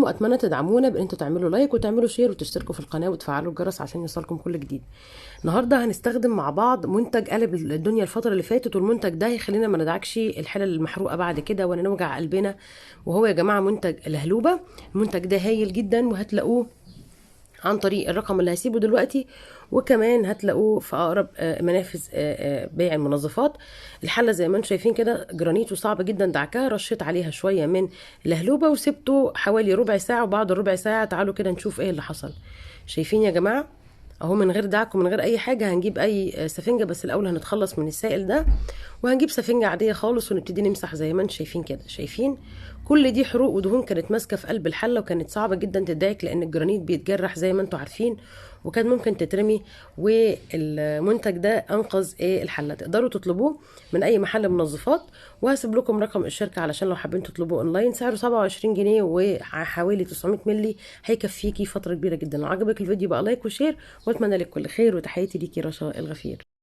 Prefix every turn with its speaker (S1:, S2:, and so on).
S1: واتمنى تدعمونا بان انتوا تعملوا like وتعملوا share وتشتركوا في القناة وتفعلوا الجرس عشان يوصلكم كل جديد. النهارده هنستخدم مع بعض منتج قلب الدنيا الفترة اللي فاتت، والمنتج ده هيخلينا ما ندعكش الحلل المحروقه بعد كده ولا نوجع قلبنا، وهو يا جماعة منتج لهلوبه. المنتج ده هايل جدا، وهتلاقوه عن طريق الرقم اللي هسيبه دلوقتي، وكمان هتلاقوه في اقرب منافذ بيع المنظفات. الحلة زي ما انتم شايفين كده جرانيت وصعب جدا دعكها، رشيت عليها شوية من الهلوبه وسبته حوالي ربع ساعة، وبعد الربع ساعة تعالوا كده نشوف ايه اللي حصل. شايفين يا جماعة اهو، من غير دعك ومن غير اي حاجة. هنجيب اي سفنجه، بس الاول هنتخلص من السائل ده، وهنجيب سفنجه عادية خالص ونبتدي نمسح زي ما انتم شايفين كده. شايفين كل دي حروق ودهون كانت ماسكه في قلب الحلة، وكانت صعبة جدا تدعك لان الجرانيت بيتجرح زي ما انتم عارفين، وكان ممكن تترمي. والمنتج ده انقذ ايه الحلة. تقدروا تطلبوه من اي محل منظفات، وهسيب لكم رقم الشركة علشان لو حابين تطلبوه اونلاين. سعره 27 جنيه وحوالي 900 ملي، هيكفيكي فترة كبيرة جدا. لو عجبك الفيديو بقى like و share، واتمنى لك كل خير، وتحياتي ليكي رشا الغفير.